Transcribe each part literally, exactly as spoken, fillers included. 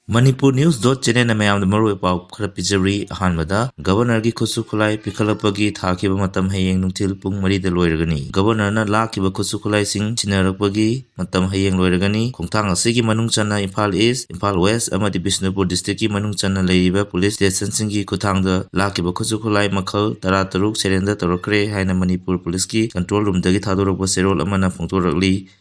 Manipur News dot channelꯅ ꯃꯌꯥꯝꯗ ꯃꯔꯨꯑꯣꯏꯕ ꯄꯥꯎ ꯈꯔ ꯄꯤꯖꯔꯤ꯫ ꯑꯍꯥꯟꯕꯗ, Governorꯒꯤ ꯈꯨꯠꯁꯨ ꯈꯨꯠꯂꯥꯏ ꯄꯤꯈꯠꯂꯛꯄꯒꯤ ꯊꯥꯈꯤꯕ ꯃꯇꯝ ꯍꯌꯦꯡ ꯅꯨꯡꯊꯤꯜ ꯄꯨꯡ ꯃꯔꯤꯗ ꯂꯣꯏꯔꯒꯅꯤ꯫ Governorꯅ ꯂꯥꯛꯈꯤꯕ ꯈꯨꯠꯁꯨ ꯈꯨꯠꯂꯥꯏꯁꯤꯡ ꯁꯤꯟꯅꯔꯛꯄꯒꯤ ꯃꯇꯝ ꯍꯌꯦꯡ ꯂꯣꯏꯔꯒꯅꯤ꯫ ꯈꯣꯡꯊꯥꯡ ꯑꯁꯤꯒꯤ ꯃꯅꯨꯡ ꯆꯟꯅ ꯏꯝꯐꯥꯜ ꯏꯁ, ꯏꯝꯐꯥꯜ ꯋꯦꯁ ꯑꯃꯗꯤ ꯕꯤꯁꯅꯨꯄꯨꯔ districtꯀꯤ ꯃꯅꯨꯡ ꯆꯟꯅ ꯂꯩꯔꯤꯕ police stationꯁꯤꯡꯒꯤ ꯈꯨꯠꯊꯥꯡꯗ ꯂꯥꯛꯈꯤꯕ ꯈꯨꯠꯁꯨ ꯈꯨꯠꯂꯥꯏ ꯃꯈꯜ ꯇꯔꯥꯇꯔꯨꯛ surrender ꯇꯧꯔꯛꯈ꯭ꯔꯦ ꯍꯥꯏꯅ ꯃꯅꯤꯄꯨꯔ policeꯀꯤ control roomꯗꯒꯤ ꯊꯥꯗꯣꯔꯛꯄ ꯆꯦꯔꯣꯜ ꯑꯃꯅ ꯐꯣꯡꯗꯣꯔꯛꯂꯤ꯫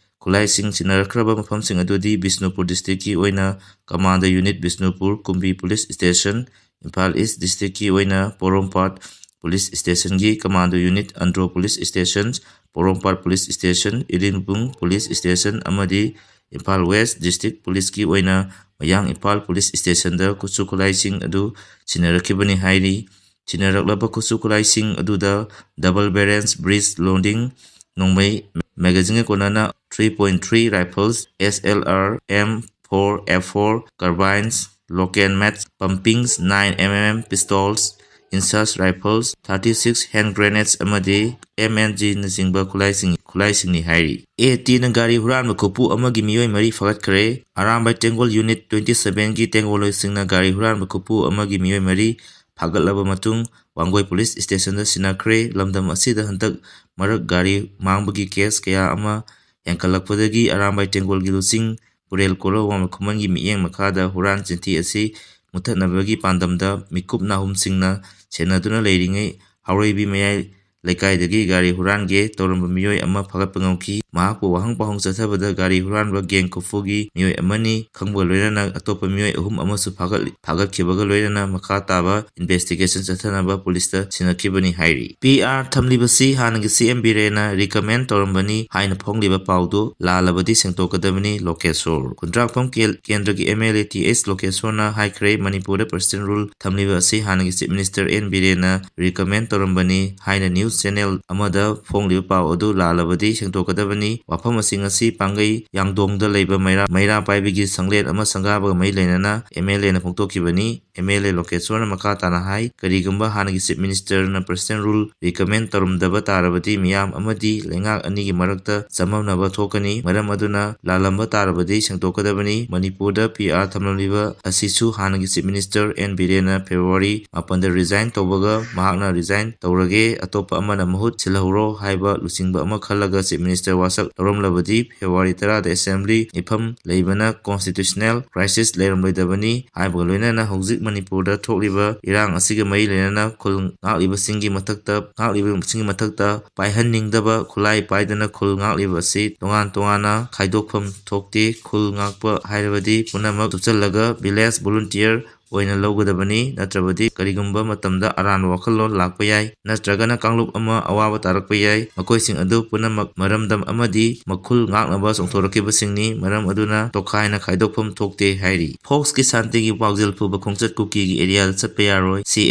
ꯈꯨꯠꯂꯥꯏꯁꯤꯡ ꯁꯤꯟꯅꯔꯛꯈ꯭ꯔꯕ ꯃꯐꯝꯁꯤꯡ ꯑꯗꯨꯗꯤ ꯕꯤꯁꯅꯨꯄꯨꯔ districtꯀꯤ ꯑꯣꯏꯅ Commando Unit Bishnupur, ꯀꯨꯝꯕꯤ police station, Imphal ꯏꯁ districtꯀꯤ ꯑꯣꯏꯅ ꯄꯣꯔꯣꯝꯄꯥꯠ police stationꯒꯤ Commando Unit, Andro police station, ꯄꯣꯔꯣꯝꯄꯥꯠ police station, Irilbung police station ꯑꯃꯗꯤ ꯏꯝꯐꯥꯜ ꯋꯦꯁ district policeꯀꯤ ꯑꯣꯏꯅ ꯃꯌꯥꯡ ꯏꯝꯐꯥꯜ police stationꯗ ꯈꯨꯠꯁꯨ ꯈꯨꯠꯂꯥꯏꯁꯤꯡ ꯑꯗꯨ ꯁꯤꯟꯅꯔꯛꯈꯤꯕꯅꯤ ꯍꯥꯏꯔꯤ꯫ ꯁꯤꯟꯅꯔꯛꯂꯕ ꯈꯨꯠꯁꯨ ꯈꯨꯠꯂꯥꯏꯁꯤꯡ ꯑꯗꯨꯗ double barrels breech loading ꯅꯣꯡꯃꯩ magazineꯒ ꯀꯣꯟꯅꯅ three point three rifles, S L R, M four F four carbines, local match, pumpings, nine M M pistols, inches rifles, thirty six hand grenades ꯑꯃꯗꯤ M N Gꯅꯆꯤꯡꯕ ꯈꯨꯠꯂꯥꯏꯁꯤꯡ, ꯈꯨꯠꯂꯥꯏꯁꯤꯡꯅꯤ ꯍꯥꯏꯔꯤ꯫ AATꯅ ꯒꯥꯔꯤ ꯍꯨꯔꯥꯟꯕ ꯈꯨꯠꯄꯨ ꯑꯃꯒꯤ ꯃꯤꯑꯣꯏ ꯃꯔꯤ ꯐꯥꯒꯠꯈ꯭ꯔꯦ꯫ ꯑꯔꯥꯝꯕꯥꯏ ꯇꯦꯡꯒꯣꯜ Unit twenty sevenꯒꯤ ꯇꯦꯡꯒꯣꯜꯂꯣꯏꯁꯤꯡꯅ ꯒꯥꯔꯤ ꯍꯨꯔꯥꯟꯕ ꯈꯨꯠꯄꯨ ꯑꯃꯒꯤ ꯃꯤꯑꯣꯏ ꯃꯔꯤ ꯐꯥꯒꯠꯂꯕ ꯃꯇꯨꯡ ꯋꯥꯡꯒꯣꯏ police stationꯗ ꯁꯤꯟꯅꯈ꯭ꯔꯦ꯫ ꯂꯝꯗꯝ ꯑꯁꯤꯗ ꯍꯟꯗꯛ ꯃꯔꯛ ꯒꯥꯔꯤ ꯃꯥꯡꯕꯒꯤ case ꯀꯌꯥ ꯑꯃ ꯍꯦꯟꯒꯠꯂꯛꯄꯗꯒꯤ ꯑꯔꯥꯝꯕꯥꯏ ꯇꯦꯡꯒꯣꯜꯒꯤ ꯂꯨꯆꯤꯡ ꯄꯨꯔꯦꯜ ꯀꯣꯔꯧ ꯋꯥꯡꯃ ꯈꯨꯃꯟꯒꯤ ꯃꯤꯠꯌꯦꯡ ꯃꯈꯥꯗ ꯍꯨꯔꯥꯟ ꯆꯤꯟꯊꯤ ꯑꯁꯤ ꯃꯨꯠꯊꯠꯅꯕꯒꯤ ꯄꯥꯟꯗꯝꯗ ꯃꯤꯀꯨꯞ ꯅꯥꯍꯨꯝꯁꯤꯡꯅ ꯁꯦꯟꯅꯗꯨꯅ ꯂꯩꯔꯤꯉꯩ ꯍꯥꯎꯔꯩꯕꯤ ꯃꯌꯥꯏ ꯂꯩꯀꯥꯏꯗꯒꯤ ꯒꯥꯔꯤ ꯍꯨꯔꯥꯟꯒꯦ ꯇꯧꯔꯝꯕ ꯃꯤꯑꯣꯏ ꯑꯃ ꯐꯥꯒꯠꯄ ꯉꯝꯈꯤ꯫ ꯃꯍꯥꯛꯄꯨ ꯋꯥꯍꯪ ꯄꯥꯎꯍꯪ ꯆꯠꯊꯕꯗ ꯒꯥꯔꯤ ꯍꯨꯔꯥꯟꯕ gang ꯈꯨꯠꯄꯨꯒꯤ ꯃꯤꯑꯣꯏ ꯑꯃꯅꯤ ꯈꯪꯕꯒ ꯂꯣꯏꯅꯅ ꯑꯇꯣꯞꯄ ꯃꯤꯑꯣꯏ ꯑꯍꯨꯝ ꯑꯃꯁꯨ ꯐꯥꯒꯠꯂꯤ, ꯐꯥꯒꯠꯈꯤꯕꯒ ꯂꯣꯏꯅꯅ ꯃꯈꯥ ꯇꯥꯕ investigation ꯆꯠꯊꯅꯕ policeꯇ ꯁꯤꯟꯅꯈꯤꯕꯅꯤ ꯍꯥꯏꯔꯤ꯫ PR ꯊꯝꯂꯤꯕꯁꯤ ꯍꯥꯟꯅꯒꯤ CM ꯕꯤꯔꯦꯟꯅ recommend ꯇꯧꯔꯝꯕꯅꯤ ꯍꯥꯏꯅ ꯐꯣꯡꯂꯤꯕ ꯄꯥꯎꯗꯨ ꯂꯥꯜꯂꯕꯗꯤ ꯁꯦꯡꯗꯣꯛꯀꯗꯕꯅꯤ, ꯂꯣꯀꯦꯁꯣꯔ꯫ ꯈꯨꯟꯗ꯭ꯔꯥꯛꯄꯝ ꯀꯦꯜ-, ꯀꯦꯟꯗ꯭ꯔꯒꯤ MLA th ꯂꯣꯀꯦꯁꯣꯔꯅ ꯍꯥꯏꯈ꯭ꯔꯦ, ꯃꯅꯤꯄꯨꯔꯗ President Rule ꯊꯝꯂꯤꯕ ꯑꯁꯤ ꯍꯥꯟꯅꯒꯤ Chief Minister N ꯕꯤꯔꯦꯟꯅ recommend ꯇꯧꯔꯝꯕꯅꯤ ꯍꯥꯏꯅ news ꯆꯦꯅꯦꯜ ꯑꯃꯗ ꯐꯣꯡꯂꯤꯕ ꯄꯥꯎ ꯑꯗꯨ ꯂꯥꯜꯂꯕꯗꯤ ꯁꯦꯡꯗꯣꯛꯀꯗꯕꯅꯤ꯫ ꯋꯥꯐꯝ ꯑꯁꯤ ꯉꯁꯤ ꯄꯥꯡꯒꯩ ꯌꯥꯡꯗꯣꯡꯗ ꯂꯩꯕ ꯃꯩꯔꯥ, ꯃꯩꯔꯥ ꯄꯥꯏꯕꯤꯒꯤ ꯁꯪꯂꯦꯟ ꯑꯃ ꯁꯪꯒꯥꯕꯒ ꯃꯔꯤ ꯂꯩꯅꯅ ꯑꯦꯝ ꯑꯦꯜ ꯑꯦꯅ ꯐꯣꯡꯗꯣꯛꯈꯤꯕꯅꯤ꯫ ꯑꯦꯝ ꯑꯦꯜ ꯑꯦ ꯂꯣꯀꯦꯁ꯭ꯋꯔꯅ ꯃꯈꯥ ꯇꯥꯅ ꯍꯥꯏ, ꯀꯔꯤꯒꯨꯝꯕ ꯍꯥꯟꯅꯒꯤ Chief Minister ꯅ President Rule recommend ꯇꯧꯔꯝꯗꯕ ꯇꯥꯔꯕꯗꯤ ꯃꯤꯌꯥꯝ ꯑꯃꯗꯤ ꯂꯩꯉꯥꯛ ꯑꯅꯤꯒꯤ ꯃꯔꯛꯇ ꯆꯃꯝꯅꯕ ꯊꯣꯛꯀꯅꯤ꯫ ꯃꯔꯝ ꯑꯗꯨꯅ ꯂꯥꯜꯂꯝꯕ ꯇꯥꯔꯕꯗꯤ ꯁꯦꯡꯗꯣꯛꯀꯗꯕꯅꯤ꯫ ꯃꯅꯤꯄꯨꯔꯗ P R ꯊꯝꯂꯝꯂꯤꯕ ꯑꯁꯤꯁꯨ ꯍꯥꯟꯅꯒꯤ Chief Minister N ꯕꯤꯔꯦꯟꯅ February ꯃꯥꯄꯟꯗ resign ꯇꯧꯕꯒ ꯃꯍꯥꯛꯅ resign ꯇꯧꯔꯒꯦ, ꯑꯇꯣꯞꯄ ꯑꯃꯅ ꯃꯍꯨꯠ ꯁꯤꯜꯍꯧꯔꯣ ꯍꯥꯏꯕ ꯂꯨꯆꯤꯡꯕ ꯑꯃ ꯈꯜꯂꯒ Chief Minister ꯋꯥꯁꯛ ꯂꯧꯔꯝꯂꯕꯗꯤ February ꯇꯔꯥꯗ Assembly ꯃꯤꯐꯝ ꯂꯩꯕꯅ constitutional crisis ꯂꯩꯔꯝꯂꯣꯏꯗꯕꯅꯤ ꯍꯥꯏꯕꯒ ꯂꯣꯏꯅꯅ ꯍꯧꯖꯤꯛ ꯃꯅꯤꯄꯨꯔꯗ ꯊꯣꯛꯂꯤꯕ ꯏꯔꯥꯡ ꯑꯁꯤꯒ ꯃꯔꯤ ꯂꯩꯅꯅ ꯈꯨꯜ ꯉꯥꯛꯂꯤꯕꯁꯤꯡꯒꯤ ꯃꯊꯛꯇ, ꯉꯥꯛꯂꯤꯕꯁꯤꯡꯒꯤ ꯃꯊꯛꯇ ꯄꯥꯏꯍꯟꯅꯤꯡꯗꯕ ꯈꯨꯠꯂꯥꯏ ꯄꯥꯏꯗꯨꯅ ꯈꯨꯜ ꯉꯥꯛꯂꯤꯕ ꯑꯁꯤ ꯇꯣꯉꯥꯟ ꯇꯣꯉꯥꯟꯅ ꯈꯥꯏꯗꯣꯛꯐꯝ ꯊꯣꯛꯇꯦ꯫ ꯈꯨꯜ ꯉꯥꯛꯄ ꯍꯥꯏꯔꯕꯗꯤ ꯄꯨꯝꯅꯃꯛ ꯊꯨꯞꯆꯜꯂꯒ village volunteer ꯑꯣꯏꯅ ꯂꯧꯒꯗꯕꯅꯤ, ꯅꯠꯇ꯭ꯔꯕꯗꯤ ꯀꯔꯤꯒꯨꯝꯕ ꯃꯇꯝꯗ ꯑꯔꯥꯟꯕ ꯋꯥꯈꯜꯂꯣꯟ ꯂꯥꯛꯄ ꯌꯥꯏ, ꯅꯠꯇ꯭ꯔꯒꯅ ꯀꯥꯡꯂꯨꯞ ꯑꯃ ꯑꯋꯥꯕ ꯇꯥꯔꯛꯄ ꯌꯥꯏ꯫ ꯃꯈꯣꯏꯁꯤꯡ ꯑꯗꯨ ꯄꯨꯝꯅꯃꯛ ꯃꯔꯝꯗꯝ ꯑꯃꯗꯤ ꯃꯈꯨꯜ ꯉꯥꯛꯅꯕ ꯆꯣꯡꯊꯣꯔꯛꯈꯤꯕꯁꯤꯡꯅꯤ, ꯃꯔꯝ ꯑꯗꯨꯅ ꯇꯣꯈꯥꯏꯅ ꯈꯥꯏꯗꯣꯛꯐꯝ ꯊꯣꯛꯇꯦ ꯍꯥꯏꯔꯤ꯫ ꯐꯣꯛꯁꯀꯤ ꯁꯥꯟꯇꯤꯒꯤ ꯄꯥꯎꯖꯦꯜ ꯄꯨꯕ ꯈꯣꯡꯆꯠ ꯀꯨꯀꯤꯒꯤ ꯑꯦꯔꯤꯌꯥꯗ ꯆꯠꯄ ꯌꯥꯔꯣꯏ, C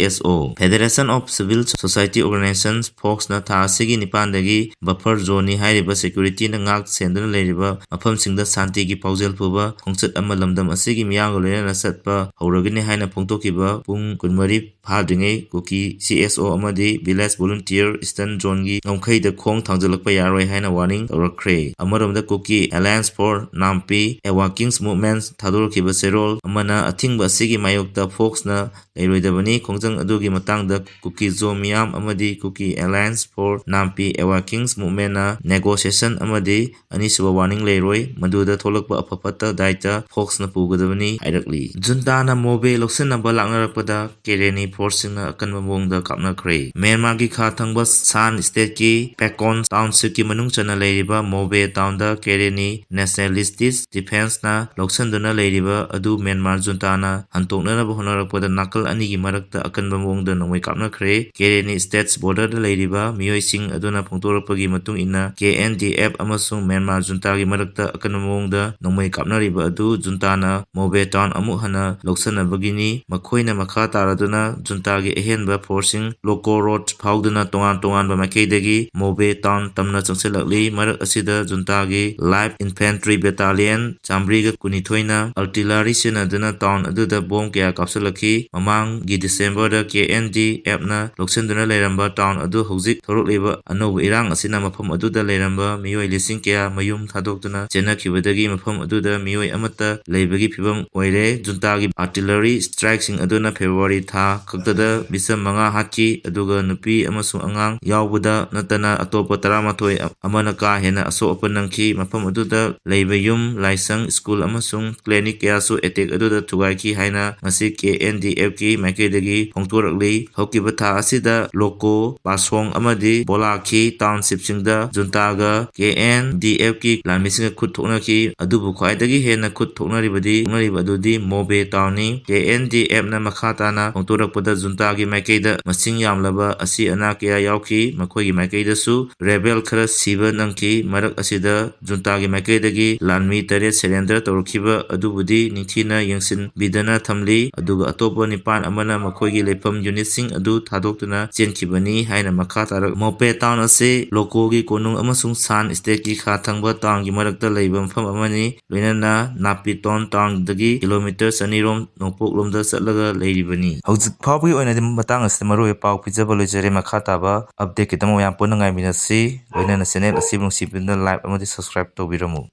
S O꯫ Federation of Civil Society Organizations, ꯐꯣꯛꯁꯅ ꯊꯥ ꯑꯁꯤꯒꯤ ꯅꯤꯄꯥꯟꯗꯒꯤ buffer zoneꯅꯤ ꯍꯥꯏꯔꯤꯕ securityꯅ ꯉꯥꯛ ꯁꯦꯟꯗꯨꯅ ꯂꯩꯔꯤꯕ ꯃꯐꯝꯁꯤꯡꯗ ꯁꯥꯟꯇꯤꯒꯤ ꯄꯥꯎꯖꯦꯜ ꯄꯨꯕ ꯈꯣꯡꯆꯠ ꯑꯃ ꯂꯝꯗꯝ ꯑꯁꯤꯒꯤ ꯃꯤꯌꯥꯝꯒ ꯂꯣꯏꯅꯅ ꯆꯠꯄ ꯍꯧꯔꯒꯅꯤ ꯍꯥꯏꯅ ꯐꯣꯡꯗꯣꯛꯈꯤꯕ ꯄꯨꯡ ꯀꯨꯟꯃꯔꯤ ꯐꯥꯗ꯭ꯔꯤꯉꯩ ꯀꯨꯀꯤ C S O ꯑꯃꯗꯤ village volunteer Eastern Zoneꯒꯤ ꯉꯝꯈꯩꯗ ꯈꯣꯡ ꯊꯥꯡꯖꯤꯜꯂꯛꯄ ꯌꯥꯔꯣꯏ ꯍꯥꯏꯅ warning ꯇꯧꯔꯛꯈ꯭ꯔꯦ꯫ ꯑꯃꯔꯣꯝꯗ ꯀꯨꯀꯤ Alliance for Nampi, a Wakings Movement ꯊꯥꯗꯣꯔꯛꯈꯤꯕ ꯆꯦꯔꯣꯜ ꯑꯃꯅ ꯑꯊꯤꯡꯕ ꯑꯁꯤꯒꯤ ꯃꯥꯌꯣꯛꯇ ꯐꯣꯛꯁꯅ ꯂꯩꯔꯣꯏꯗꯕꯅꯤ꯫ ꯈꯣꯡꯖꯪ ꯑꯗꯨꯒꯤ ꯃꯇꯥꯡꯗ ꯀꯨꯀꯤ ꯖꯣ ꯃꯤꯌꯥꯝ ꯑꯃꯗꯤ ꯀꯨꯀꯤ Alliance for Nampi, a Wakings Movementꯅ negotiation ꯑꯃꯗꯤ ꯑꯅꯤꯁꯨꯕ warning ꯂꯩꯔꯣꯏ꯫ ꯃꯗꯨꯗ ꯊꯣꯛꯂꯛꯄ ꯑꯐ ꯐꯠꯇ ꯗꯥꯏꯇ ꯐꯣꯛꯁꯅ ꯄꯨꯒꯗꯕꯅꯤ ꯍꯥꯏꯔꯛꯂꯤ꯫ ꯖꯨꯟꯇꯥꯅ ꯃꯣꯕꯦ ꯂꯧꯁꯤꯟꯅꯕ ꯂꯥꯛꯅꯔꯛꯄꯗ ꯀꯦꯔꯦꯅꯤ ꯐꯣꯔꯁꯁꯤꯡꯅ ꯑꯀꯟꯕ ꯃꯑꯣꯡꯗ ꯀꯥꯞꯅꯈ꯭ꯔꯦ꯫ ꯃ꯭ꯌꯥꯟꯃꯥꯔꯒꯤ ꯈꯥ ꯊꯪꯕ ꯁꯥꯟ ꯁ꯭ꯇꯦꯠꯀꯤ ꯄꯦꯀꯣꯟ ꯇꯥꯎꯟꯁꯤꯞꯀꯤ ꯃꯅꯨꯡ ꯆꯟꯅ ꯂꯩꯔꯤꯕ ꯃꯣꯕꯦ ꯇꯥꯎꯟꯗ ꯀꯦꯔꯦꯅꯤ ꯅꯦꯁꯅꯦꯂꯤꯁꯇꯤꯁ ꯗꯤꯐꯦꯟꯁꯅ ꯂꯧꯁꯤꯟꯗꯨꯅ ꯂꯩꯔꯤꯕ ꯑꯗꯨ ꯃ꯭ꯌꯥꯟꯃꯥꯔ ꯖꯨꯟꯇꯥꯅ ꯍꯟꯗꯣꯛꯅꯅꯕ ꯍꯣꯠꯅꯔꯛꯄꯗ ꯅꯥꯀꯜ ꯑꯅꯤꯒꯤ ꯃꯔꯛꯇ ꯑꯀꯟꯕ ꯃꯑꯣꯡꯗ ꯅꯣꯡꯃꯩ ꯀꯥꯞꯅꯈ꯭ꯔꯦ꯫ ꯀꯦꯔꯦꯅꯤ ꯁ꯭ꯇꯦꯠꯁ ꯕꯣꯔꯗꯔꯗ ꯂꯩꯔꯤꯕ ꯃꯤꯑꯣꯏꯁꯤꯡ ꯑꯗꯨꯅ ꯐꯣꯡꯗꯣꯔꯛꯄꯒꯤ ꯃꯇꯨꯡ ꯏꯟꯅ, K N D F ꯑꯃꯁꯨꯡ ꯃ꯭ꯌꯥꯟꯃꯥꯔ ꯖꯨꯟꯇꯥꯒꯤ ꯃꯔꯛꯇ ꯑꯀꯟꯕ ꯃꯑꯣꯡꯗ ꯅꯣꯡꯃꯩ ꯀꯥꯞꯅꯔꯤꯕ ꯑꯗꯨ ꯖꯨꯟꯇꯥꯅ ꯃꯣꯕꯦ ꯇꯥꯎꯟ ꯑꯃꯨꯛ ꯍꯟꯅ ꯂꯧꯁꯤꯟꯅꯕꯒꯤ ꯄꯤꯅꯤ꯫ ꯃꯈꯣꯏꯅ ꯃꯈꯥ ꯇꯥꯔꯗꯨꯅ ꯖꯨꯟꯇꯥꯒꯤ ꯑꯍꯦꯟꯕ ꯐꯣꯔꯁꯁꯤꯡ ꯂꯣꯀꯣ ꯔꯣꯗ ꯐꯥꯎꯗꯨꯅ ꯇꯣꯉꯥꯟ ꯇꯣꯉꯥꯟꯕ ꯃꯥꯏꯀꯩꯗꯒꯤ ꯃꯣꯕꯦ ꯇꯥꯎꯟ ꯇꯝꯅ ꯆꯪꯁꯤꯜꯂꯛꯂꯤ꯫ ꯃꯔꯛ ꯑꯁꯤꯗ ꯖꯨꯟꯇꯥꯒꯤ ꯂꯥꯏꯠ ꯏꯟꯐꯦꯟꯇ꯭ꯔꯤ ꯕꯦꯇꯥꯂꯤꯌꯟ ꯆꯥꯃꯔꯤꯒ ꯀꯨꯟꯅꯤꯊꯣꯏꯅ ꯑꯥꯔꯇꯤꯂꯔꯤ ꯁꯤꯖꯤꯟꯅꯗꯨꯅ ꯇꯥꯎꯟ ꯑꯗꯨꯗ ꯕꯣꯝ ꯀꯌꯥ ꯀꯥꯞꯁꯤꯜꯂꯛꯈꯤ꯫ ꯃꯃꯥꯡꯒꯤ ꯗꯤꯁꯦꯝꯕꯔꯗ ꯀꯦ ꯑꯦꯟ ꯗꯤ ꯑꯦꯐꯅ ꯂꯧꯁꯤꯟꯗꯨꯅ ꯂꯩꯔꯝꯕ ꯇꯥꯎꯟ ꯑꯗꯨ ꯍꯧꯖꯤꯛ ꯊꯣꯔꯛꯂꯤꯕ ꯑꯅꯧꯕ ꯏꯔꯥꯡ ꯑꯁꯤꯅ ꯃꯐꯝ ꯑꯗꯨꯗ ꯂꯩꯔꯝꯕ ꯃꯤꯑꯣꯏ ꯂꯤꯁꯤꯡ ꯀꯌꯥ ꯃꯌꯨꯝ ꯊꯥꯗꯣꯛꯇꯨꯅ ꯆꯦꯟꯅꯈꯤꯕꯗꯒꯤ ꯃꯐꯝ ꯑꯗꯨꯗ ꯃꯤꯑꯣꯏ ꯑꯃꯠꯇ ꯂꯩꯕꯒꯤ ꯐꯤꯕꯝ ꯑꯣꯏꯔꯦ꯫ ꯖꯨꯟꯇꯥꯒꯤ ꯑꯥꯔꯇꯤꯂꯔꯤ ꯁ꯭ꯇ꯭ꯔꯥꯏꯛꯁꯤꯡ ꯑꯗꯨꯅ ꯐꯦꯕ꯭ꯔꯨꯋꯥꯔꯤ ꯊꯥ ꯈꯛꯇꯗ ꯃꯤꯆꯝ ꯃꯉꯥ ꯍꯥꯠꯈꯤ, ꯑꯗꯨꯒ ꯅꯨꯄꯤ ꯑꯃꯁꯨꯡ ꯑꯉꯥꯡ ꯌꯥꯎꯕꯗ ꯅꯠꯇꯅ ꯑꯇꯣꯞꯄ ꯇꯔꯥꯃꯥꯊꯣꯏ ꯑꯃꯅ ꯀꯥ ꯍꯦꯟꯅ ꯑꯁꯣꯛ ꯑꯄꯟ ꯅꯪꯈꯤ꯫ ꯃꯐꯝ ꯑꯗꯨꯗ ꯂꯩꯕ ꯌꯨꯝ, ꯂꯥꯏꯁꯪ, ꯁ꯭ꯀꯨꯜ ꯑꯃꯁꯨꯡ ꯀ꯭ꯂꯤꯅꯤꯛ ꯀꯌꯥꯁꯨ ꯑꯦꯇꯦꯛ ꯑꯗꯨꯗ ꯊꯨꯒꯥꯏꯈꯤ ꯍꯥꯏꯅ ꯉꯁꯤ ꯀꯦ ꯑꯦꯟ ꯗꯤ ꯑꯦꯐꯀꯤ ꯃꯥꯏꯀꯩꯗꯒꯤ ꯐꯣꯡꯗꯣꯔꯛꯂꯤ꯫ ꯍꯧꯈꯤꯕ ꯊꯥ ꯑꯁꯤꯗ ꯂꯣꯀꯣ ꯄꯥꯁꯣꯡ ꯑꯃꯗꯤ ꯕꯣꯂꯥꯈꯤ ꯇꯥꯎꯟꯁꯤꯞꯁꯤꯡꯗ ꯖꯨꯟꯇꯥꯒ ꯀꯦ ꯑꯦꯟ ꯗꯤ ꯑꯦꯐꯀꯤ ꯂꯥꯟꯃꯤꯁꯤꯡꯒ ꯈꯨꯠ ꯊꯣꯛꯅꯈꯤ꯫ ꯑꯗꯨꯕꯨ ꯈ꯭ꯋꯥꯏꯗꯒꯤ ꯍꯦꯟꯅ ꯈꯨꯠ ꯊꯣꯛꯅꯔꯤꯕꯗꯤ, ꯊꯣꯛꯅꯔꯤꯕ ꯑꯗꯨꯗꯤ ꯃꯣꯕꯦ ꯇꯥꯎꯟꯅꯤ꯫ ꯀꯦ ꯑꯦꯟ ꯗꯤ ꯑꯦꯐꯅ ꯃꯈꯥ ꯇꯥꯅ ꯐꯣꯡꯗꯣꯔꯛꯄꯗ ꯖꯨꯟꯇꯥꯒꯤ ꯃꯥꯏꯀꯩꯗ ꯃꯁꯤꯡ ꯌꯥꯝꯂꯕ ꯑꯁꯤ ꯑꯅꯥ ꯀꯌꯥ ꯌꯥꯎꯈꯤ꯫ ꯃꯈꯣꯏꯒꯤ ꯃꯥꯏꯀꯩꯗꯁꯨ ꯔꯦꯕꯦꯜ ꯈꯔ ꯁꯤꯕ ꯅꯪꯈꯤ꯫ ꯃꯔꯛ ꯑꯁꯤꯗ ꯖꯨꯟꯇꯥꯒꯤ ꯃꯥꯏꯀꯩꯗꯒꯤ ꯂꯥꯟꯃꯤ ꯇꯔꯦꯠ ꯁꯔꯦꯟꯗꯔ ꯇꯧꯔꯛꯈꯤꯕ ꯑꯗꯨꯕꯨꯗꯤ ꯅꯤꯡꯊꯤꯅ ꯌꯦꯡꯁꯤꯟꯕꯤꯗꯅ ꯊꯝꯂꯤ, ꯑꯗꯨꯒ ꯑꯇꯣꯞꯄ ꯅꯤꯄꯥꯟ ꯑꯃꯅ ꯃꯈꯣꯏꯒꯤ ꯂꯩꯐꯝ ꯌꯨꯅꯤꯠꯁꯤꯡ ꯑꯗꯨ ꯊꯥꯗꯣꯛꯇꯨꯅ ꯆꯦꯟꯈꯤꯕꯅꯤ ꯍꯥꯏꯅ ꯃꯈꯥ ꯇꯥꯔꯛ ꯃꯣꯄꯦ ꯇꯥꯎꯟ ꯑꯁꯤ ꯂꯣꯀꯣꯒꯤ ꯀꯣꯅꯨꯡ ꯑꯃꯁꯨꯡ ꯁꯥꯟ ꯁ꯭ꯇꯦꯠꯀꯤ ꯈꯥ ꯊꯪꯕ ꯇꯥꯎꯟꯒꯤ ꯃꯔꯛꯇ ꯂꯩꯕ ꯃꯐꯝ ꯑꯃꯅꯤ, ꯂꯣꯏꯅꯅ ꯅꯥꯄꯤꯇꯣꯟ ꯇꯥꯎꯟꯗꯒꯤ ꯀꯤꯂꯣꯃꯤꯇꯔ ꯆꯅꯤꯔꯣꯝ ꯅꯣꯡꯄꯣꯛꯂꯣꯝꯗ ꯆꯠꯂꯒ ꯂꯩꯔꯤꯕꯅꯤ꯫ ꯍꯧꯖꯤꯛ ꯐꯥꯎꯕꯒꯤ ꯑꯣꯏꯅꯗꯤ ꯃꯇꯥꯡ ꯑꯁꯤꯗ ꯃꯔꯨꯑꯣꯏꯕ ꯄꯥꯎ ꯄꯤꯖꯕ ꯂꯣꯏꯖꯔꯦ꯫ ꯃꯈꯥ ꯇꯥꯕ ꯑꯞꯗꯦꯠꯀꯤꯗꯃꯛ ꯃꯌꯥꯝ ꯄꯨꯟꯅ ꯉꯥꯏꯃꯤꯟꯅꯁꯤ꯫ ꯂꯣꯏꯅꯅ ꯆꯦꯅꯦꯜ ꯑꯁꯤꯕꯨ ꯅꯨꯡꯁꯤꯕꯤꯗꯨꯅ ꯂꯥꯏꯛ ꯑꯃꯗꯤ ꯁꯕꯁꯀ꯭ꯔꯥꯏꯕ ꯇꯧꯕꯤꯔꯝꯃꯨ꯫